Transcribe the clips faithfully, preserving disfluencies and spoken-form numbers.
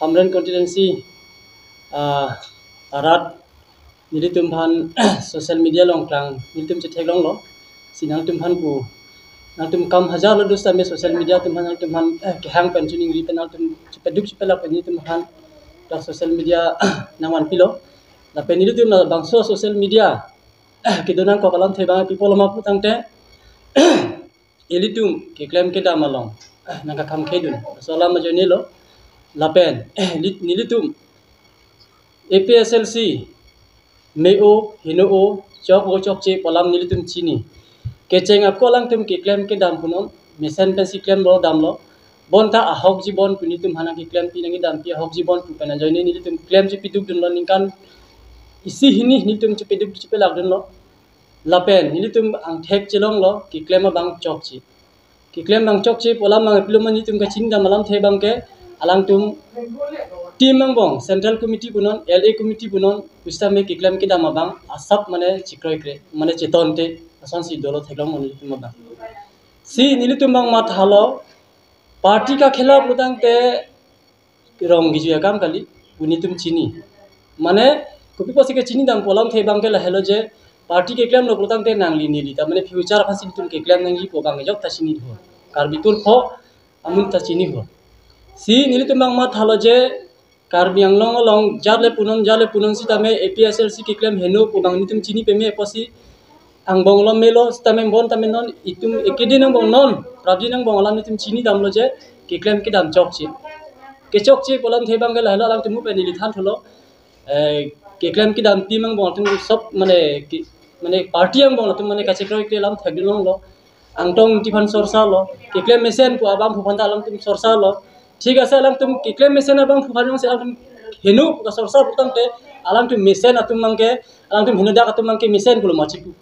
Hamren constituency, ah, arat nelitum aphan social media along klang nelitum chetheklonglo. Si nangtum aphan pu, nangtum kam hajar lo do setame social media atum aphan nangtum aphan, eh, kehang pen choningri pen nangtum chepaduk chepalak pen nelitum aphan ta social media nangvanpilo. Lapen nelitum labangso social media kedo nangkok alamthe abang pi pulo ma pu tangte, ilitum keklem kedam along nangkakhamkhedun aso alam ajoinelo. Lapen neli-, nelitum A P H L C me-o, heno-o, chok-o chokche pu alam nelitum chini. Kecheng ako alangtum keklem kedam punon, mesen pensi klemlo damlo. Bonta ahokji bon pu nelitum aphan nangkeklempi nangkedampi ahokji bon pu pen ajoine nelitum klem chepidukdunlo, ningkan isi hini nelitum chepiduk chepilakdunlo. Lapen nelitum angthek chelonglo, keklem abang chokche. Keklem abang chokche pu alam abang pilo ma nelitum kachinidam alamthe abangke alangtum team angbong, central committee punon, L A committee punon, pusitame keklem kedam abang asap mane chekroikre, mane chetonte, asonsi dolo theklong nelitum abang. Si nelitum abang mathalo, party kakhela pu tangte rong kejui akam kali, pu nelitum chini. Mane, kopi pusi kachinidam pu alamthe abangke lahelo je, party keklemlo pu tangte nangli neli ta mane future aphansi nelitum keklem nangji pu abang jok ta chiniho. Karbi kurpho amun ta chiniho. Si nelitum abang mathalo je, Karbi Anglong along jat le punon, jat le punon setame A P H L C keklem heno pu abang nelitum chini peme pusi angbong lo melo setame bon tame non itum ekedin angbong non, prapjin angbong alam nelitum chinidamlo je keklem kedam chokche. Kechokche pu alamthe abangke lahelo alangtum pen neli thanthulo. Eh, keklem kedam team angbong atum sob mane ke, mane party angbong atum mane kachekroikre alam thekdunlonglo. Angtong Ingti aphan sorsalo, keklem mesen pu abangphu aphan ta alangtum sorsalo. Thik ase, alangtum keklem mesen abangphu aphan jongsi alangtum heno pu kasorsa pu tangte, alangtum mesen atum abangke, alangtum henodak atum abangke mesen pulo ma chipu.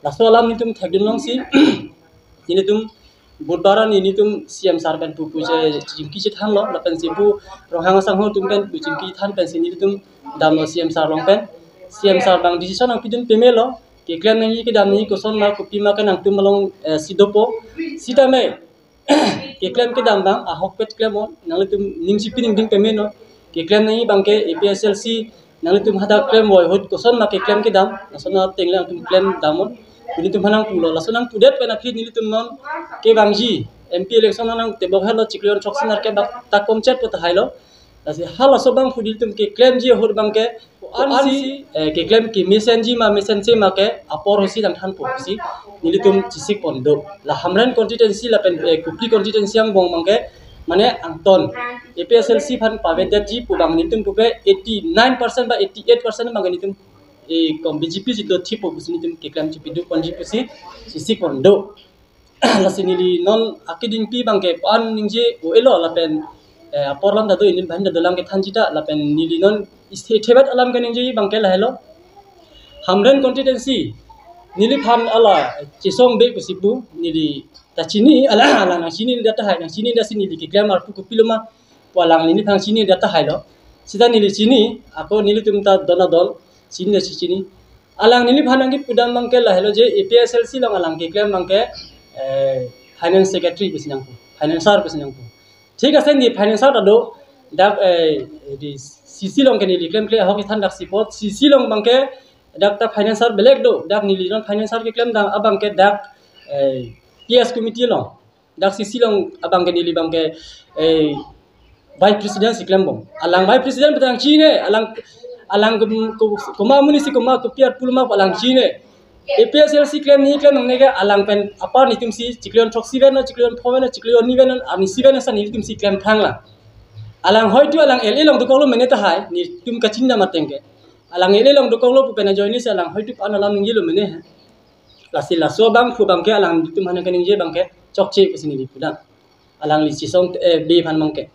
Laso alam nelitum thekdunlongsi, nelitum Budhbar arni nelitum C M sir pen pu pu che chingki chethanlo, lapen si pu Ronghang asangho atum pen pu chingki than pensi nelitum damlo C M sir along pen. C M sir abang decision nangpidun pemelo, keklem nangji kedam nangji koson ma kopi ma ke nangtum along, eh, si dopo. Setame keklem kedam abang ahokpet klemnon, nanglitum ning chipi ningding pemeno. Keklem nangji abangke A P H L C nanglitum hadak klemvoi ahut koson ma keklem kedam, lason ateng le nangtum klemdamnon. Pu nelitum aphan nangpulo, lason nangpudet pen aphi nelitum non kevangji M P election nangtebok helo chiklo jon throksi nerkep bak ta komchet pu tahailo. Lasi halaso abangphu nelitum keklemji ahut abangke, ansi, eh, keklem kemesenji ma mesense ma ke apor ahutsi nangthanpo pusi nelitum chesik pon do. La Hamren constituency lapen, eh, Kopili constituency angbong abangke mane angton A P H L C aphan pavedetji pu abang nelitum pupe eighty nine percent ba eighty eight percent abang nelitum, eh, kom B J P si do thipo pusi nelitum keklem chepiduk ponji pusi chesik pon do. Lasi neli non akedingpi abangke pan ningje o elo lapen, eh, apor alam ta do, inut abang ta dolang kethanji ta lapen neli non isthe thebet alam keningje abangke lahelo. Hamren constituency neliphan ala Chesong Bey pusi pu neli ta chini, ala, ala nangchini neli tahai, nangchini neli si neli keklem arpu kopilo ma pu alang neliphan chini neli tahailo. Seta neli chini, ako nelitum ta don adon chini neli chini. Alang neliphan nangkipudam abangke lahelo je A P H L C along alang keklem abangke, eh, finance secretary pusi nangpu, financer pusi nangpu. Thik ase, ne financer ta do, dak, eh, di C C along ke neli klemkle ahok kethan dak sipot, C C along abangke dak ta financer belek do, dak neli non financer keklemdam abangke dak, eh, P S committee along. Dak C C along abangke neli abangke, eh, vice president si klembom. Alang vice president petang chine, alang, alang kum-, kum-, kuma amonit si kuma kopi arpu lo ma alang chine. A P H L C klem ni klem nangne ke alang pen apar netum si chiklo jon throksi ven, chiklo jon pho ven, chiklo jon ni ven, arnisi ven sa netum si klem thanglang. Alang hoitu alang L A along dokoklo mene tahai, netum kachinidam ateng ke. Alang L A along dokoklo pu pen ajoine si alang hoitu pan alam ningjelo mene he. Lasi laso abangphu abangke alang netum aphan keningje abangke chokche pusi neli pudam. Alangli Chesong, eh, Bey aphan abangke.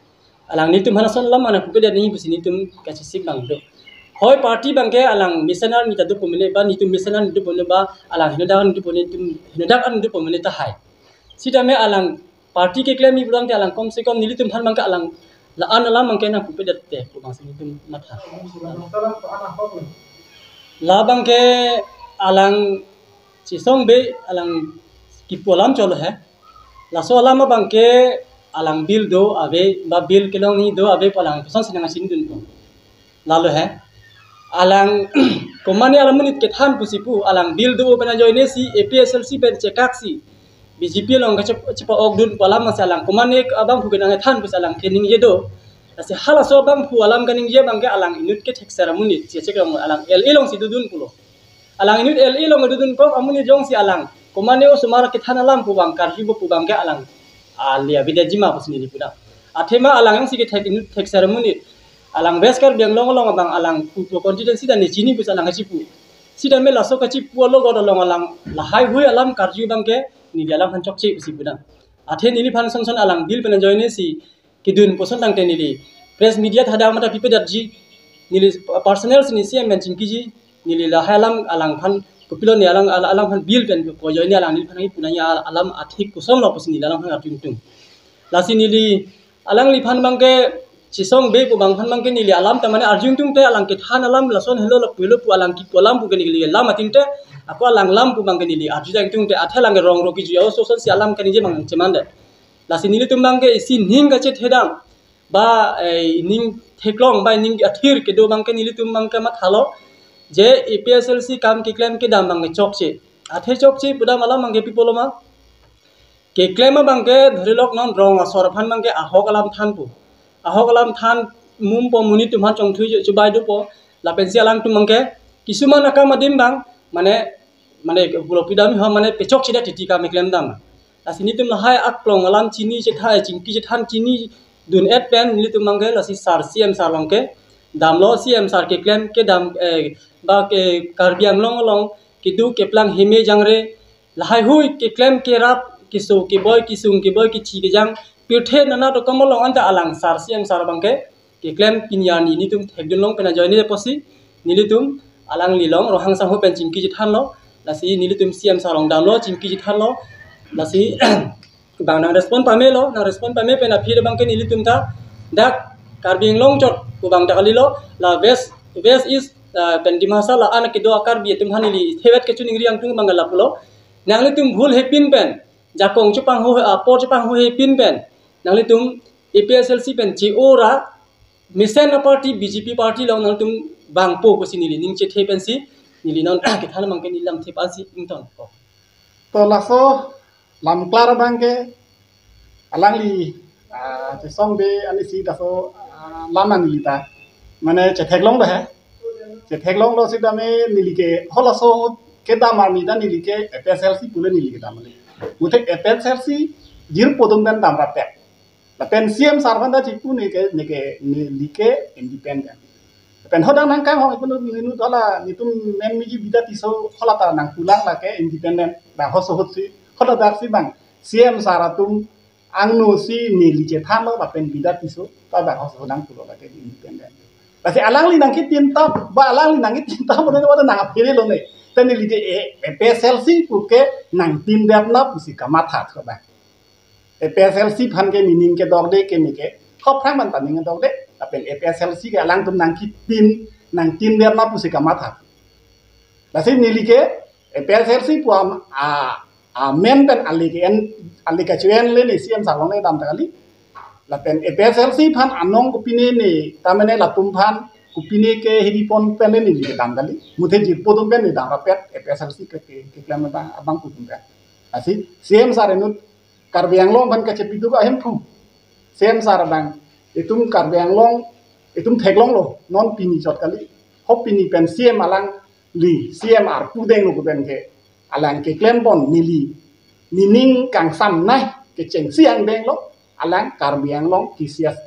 Alang netum aphan ason alam mana kuke dia ni pusi netum kachesik abang do. Hoi party abangke alang mesen arni ta dopo mene ba, netum mesen arni dopo mene ba, alang henodak arni dopo mene, netum henodak arni dopo mene tahai. Sitame alang party keklem ni pulang te alang kom se kom nelitum aphan abangke alang la-an alam abangke nangpupe det te pu abangsi netum matha. Labangke alang Chesong Bey alang kipu alam cholo he. Laso alam abangke alang bill do ave, ba bill kelongji do ave pu alang kosonsi nangchinidunpo. Lalo he. Alang komane alang monit kethan pusi pu, alang bill do pen ajoine si A P H L C pen chekaksi B J P along kachep-, chepa-okdun pu alam masi alang komane abangphu kenangthan pusi alang keningje do. Lasi halaso abangphu alam kaningje abangke alang inut kethekser amonit, chechek along alang L A alongsi dodun pulo. Alang inut L A along dodun kok amonit jongsi alang komane osomar kethan alam pu abang karjupo pu abangke alang ali avedetji ma pusi neli pudam. Athema alang jongsi kethek inut thekser amonit, alang West Karbi Anglong along abang alang pu pu constituency ta ne chini pusi alang kachipu. Sitame laso kachipu alogot along alang lahaihui alam karju abangke neli alang aphan chokche pusi pudam. Athe neliphan sonson alang bill pen ajoine si kedun puson tangte neli press meet hadak mate pipedatji, neli personal si ne C M pen chingkiji, neli lahai alam alangphan kopilo ne alang, alang, alangphan bill pen ko ajoine alang neliphan nangkipu nangji al-, alam athik kosonlo pusi neli alangphan arju ingtung. Lasi neli alangliphan abangke chisongbe pu abangphan abangke neli alam ta mane arju ingtungte alang kethan alam lason helo lapu helo pu alang kipu alam puke neli alam atinte ako alang lam pu abangke neli arju ingtungte athe alang rong ro kiju ya ososonsi alam kaningje abang chemandet. Lasi nelitum abangke isi ning kachethedam ba, eh, ning theklong ba ning athir kedo abangke nelitum abangke mathalo je A P H L C kam keklem kedam abangke chokche. Athe chokche pudam alam abangke pi pulo ma? Keklem abangke dhorilok non rong asor aphan abangke ahok alam thanpo. Ahok alam than mumpo, monit atum aphan chongthui chubai dopo. Lapensi alangtum abangke kisuman akam adim abang mane, mane pulo pidam ho mane pechokchedet titi kam keklem dam. Lasi nelitum lahai aklong alam chini chethan, chingki chethan chinidun-et pen nelitum abangke lasi sir C M sir along kedamlo, C M sir keklem kedam, eh, ba ke Karbi Anglong along kedo keplang heme jangre lahaihui keklem kerap keso keboi kesung keboi kethi kejang pirthe nana dokam along anta alang sir C M sir abangke keklem pini arni nelitum thekdun long pen ajoine apotsi nelitum alangli along Rohang sangho pen chingki chethanlo, lasi nelitum C M sir along damlo chingki chethanlo, lasi abang nang respond pamelo, nang respond pame pen aphi abangke nelitum ta dak Karbi Anglong chot pu abang ta kalilo, la West, West East, ah, pen Dima Hasao la-an kedo a-Karbi atum aphan neli thevet kachiningri ingtung abang lapulo. Nanglitum bhul hepin pen jakong chepangho, apor chepangho hepin pen nanglitum A P H L C pen che-ora mesen a-party B J P party along nanglitum vangpo pusi neli ning chethe pensi neli non kethan abangke neli lamthe pensi ingtonpo. To laso lam klar abangke alangli, ah, chesongbe ani si laso, ah, lam neli ta mane chetheklonglo he. Chetheklonglo sitame neli ke halaso kedam arni ta neli ke A P H L C pule neli kedam le. Muthe A P H L C jirpo atum pen dam rapet. Lapen C M sir aphan ta chipu neke, neke, neli ke independent. Lapen hadak nangkanghong ipun ninu hala nelitum men miji Bidya Tisso hala ta nangpulang lake independent. Dak hoso hotsi, hala daksi abang C M sir atum angno si neli chethanlo lapen Bidya Tisso ta dak hoso nangpulo lake independent. Lasi alangli nangkitintap, ba alangli nangkitintap, bodo bodo nang aphere lone. Ta neli je, eh, A P H L C puke nangtindetnap pusi kamatha tho ba. A P H L C aphan ke nening kedokde ke neke, khop phrang man ta ning dokde, lapen A P H L C ke alangtum nangkitin, nangtindetnap pusi kamatha. Lasi neli ke A P H L C pu am-, a, amen pen ali ke-en, ali kacho-enle ne C M sir along ne dam ta kali. Lapen A P H L C aphan anong kopine ne, ta mane latum aphan kopine kehiripon pen le neli kedam kali. Muthe jirpo atum pen ne dam rapet A P H L C ke, ke, keklem abang, abangphu atum pen. Lasi C M sir inut Karbi Anglong aphan kachepiduk ahemphu. C M sir abang, itum Karbi Anglong, itum theklonglo, non pini chot kali. Ho pini pen C M alangli, C M arpu denglo pu pen ke. Alang keklempon neli, nening kangsam nai kechengsi angdenglo, alang Karbi Anglong kisias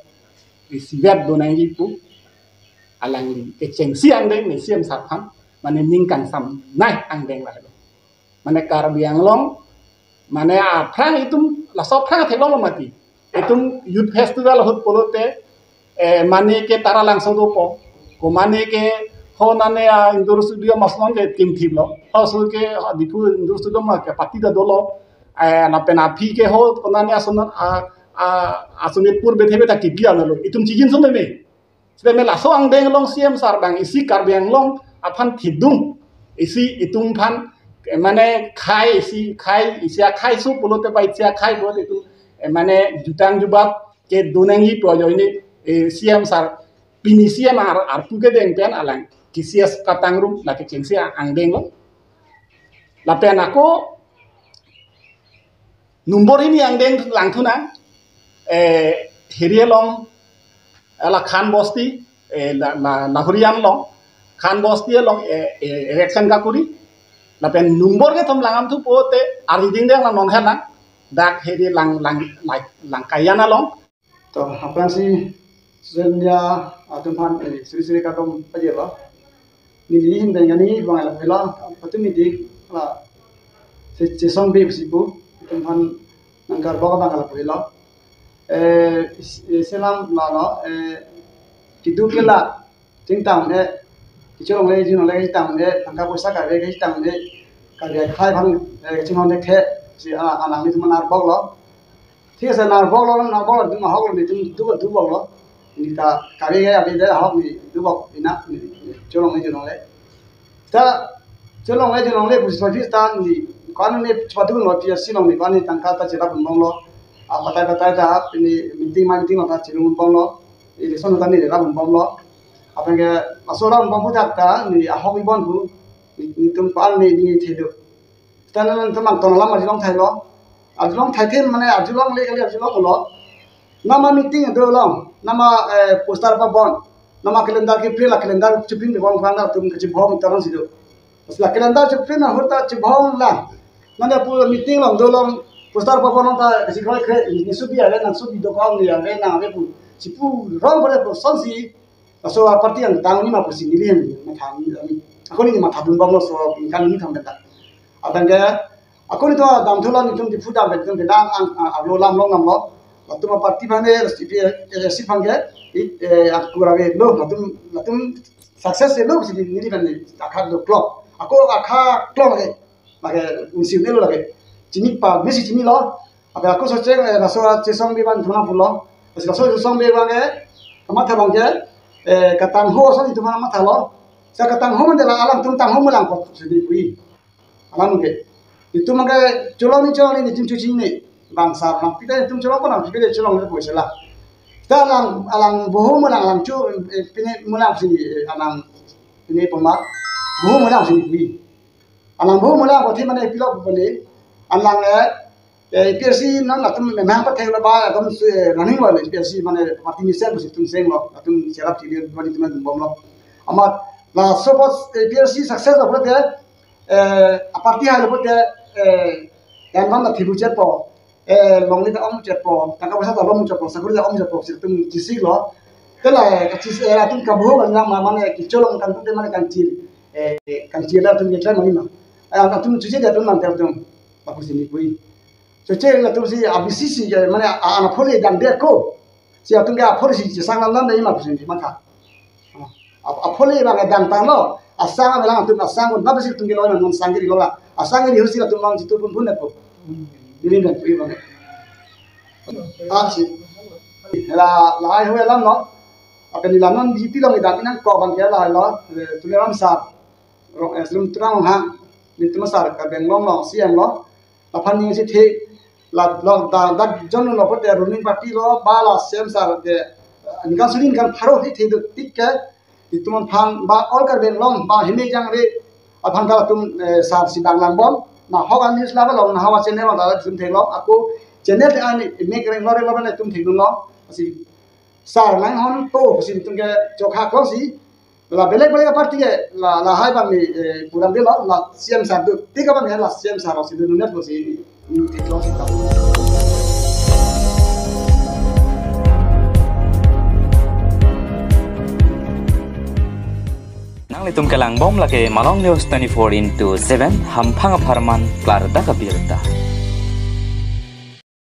isivet do nangji pu. Alangli kechengsi angdeng ne C M sir aphan, mane ning kangsam nai angdeng lahelo. Mane Karbi Anglong, mane aphrang itum, laso aphrang theklonglo mati. Itum Youth Festival ahut pulote, eh, mane ke Taralangso dopo. Komane ke ho nane a indoor stadium ason ke kimthiplo. Ho so ke Diphu indoor stadium ma ke pati ta dolo. Eh, lapen aphi ke ho konane ason a, a, a Sonitpur bethe bethe kipi analo. Itum chijin sung meme. Sitame laso angdeng along C M sir abang isi Karbi Anglong aphan thidung, isi itum aphan, eh, mane khei isi khei isi akhei su pulote ba isi akhei pulote itum eh, mane jutang jubat kedo nangji pu ajoine, eh, C M sir, pini C M ar, arpu kedeng pen alang K C S katangrum lake chengsi angdeng lo. Lapen ako number hini angdeng langthu nang, eh, hiri along, eh, la Khan Bosti, eh, la, la, Lahorian along, Khan Bosti along, eh, eh, election kakuri. Lapen number kethom langdamthu pote, ari dingdeng la non henang, dak hiri lang, lang, lang, lang Kayan along. To, aphrangsi social media atum aphan, eh, suri suri kardom pajirlo. Neli hin Bengani bang alam helo, atum ini la, si Chesong Bey pusi pu, atum aphan nangkarbok bang alam helo. Eh, is-, eh, selam lalo, eh, kedo kelak, chingtang, eh, kecholongle, jinlongle, chingtang, eh, tangka poisa kave, chingtang, eh, kave khai bang, eh, chinghon de khe, si, ah, anang ni teman arbok lo. Thik ase, narbok lo, narbok lo, dum ahok lo, netum dubok, dubok lo. Neli ta kave ke abi de ahok neli dubok ina, neli cholongle, jinlongle. Ta cholongle, jinlongle pusi ta neli ko-an ne chepatu lo, P R C along neli ko-an ne tangka ta cherap bom lo. A batai batai ta neli meeting ma meeting lo ta chelung bom lo. Election ta neli rap bom lo. Aphrang ke laso rap bom pu thak ta neli ahok ibon pu. Neli, netum ko-an ne neli thelo. Seta nangtum nangtong alam arjulong thailo. Arjulong thai the mane arjulongle kali, arjulong lo. Nama meeting do long. Nama, eh, poster pabon. Nama calendar keprint, la calendar cheprint de bong phang atum kachibhong taran si do. Pas la calendar cheprint ahut ta chibhong la. Nane pu meeting along do long, poster pabon ta kachikroi kre, nisubi ave, nangsubi do kong ni ave, nang ave pu. Chipu rong pada pu sonsi. Laso aparty angdeng ni ma pusi neli hem matha, ako neli mathadun bom lo, laso ingkan ni tham benda. Atang ke, ako neli to damthu lo, netum Diphu dam pen netum benda ang, ang, alo lam long nam lo. Latum aparty aphan ke, si pi, eh, si aphan ke, i, eh, aku rave lo, latum, latum success lo pusi neli pen ni akha lo klok. Ako akha klok lake, lake unsi ne lo lake. Chini pa, besi chini lo. Abe ako Socheng, eh, laso Chesong Bey abang thuna pulo. Laso Chesong Bey abang ke, kamatha abang ke, eh, katangho ason itum aphan mathalo. Sa katangho mande la alangtum tangho mulang kot sidi pui. Alam ke. Itum ke cholong ni, cholong ni, netum chuching ni. Bang sar nangpi ta netum cholong ko nangpi ta cholong ni pui sela. Ta alang, alang boho mulang, alang chu, eh, pine mulang si, eh, alang pine poma. Boho mulang si pui. Alang boho mulang ko thi mane pilo ko ni. Alang, eh, Eh, A P H L C non latum memang pathek lo ba, latum su, eh, running lo, A P H L C mane party ni sen pusi tum seng lo, latum cherap chili bani tum bom lo. Amat laso apot A P H L C success lo pulote, eh, aparty hai lo pulote, eh, dan bang la thibu chet po, eh, longle ta om chet po, tangka poisa ta om chet po, sakuri ta om chet po, si tum chisik lo. Te la, eh, kachis, eh, latum kabuho kan ma, mane kecholong kan tum te mane kanchil, eh, kanchil latum ke mani ma. Eh, latum chuche dia tum man tel tum, lapusi ni pui. Socheng latum si a B C C ke mane a, a, aphole dang de ko. Si atum ke aphole si chesang lam lam de ma pusi matha. A, aphole bang dang tanglo. Asang alang atum asang un na besi atum ke lo non sang ke lo la. Asang ke husi atum mang chitu pun pun ko. Dili dan pui bang. Ah si. La la ai hue lam no. Akan ni la non B J P along dam nangkok bang ke la lo. Eh, Tuliram sir. Rong, eh, Sri Tuliram ha. Netum sir Karbi Anglong lo, C M lo. Laphan ning si the, la, la, da, da, jon lo pulote ruling party lo, ba la C M sir ke, eh, ningkan suri ningkan pharo si the do tik ke, itum aphan ba all Karbi Anglong, ba hini jangre, aphan ta latum, eh, sir si bang lang bom, nahok a news la ba long, nahok a channel lo, da la tum the lo, ako channel te ani, mek reng lo, reng lo, reng tum the lo, si, sir nang hon to, si tum ke chokha ko si, La belek belek party ke la, lahai bang ni, eh, puram de lo, la C M sir do. Tiga bang ke la C M sir lo si do nunat lo si ni, ni tik lo si ta. Nanglitum kelang bom lake Malong News twenty-four into seven, hamphang apharman klardak abirta.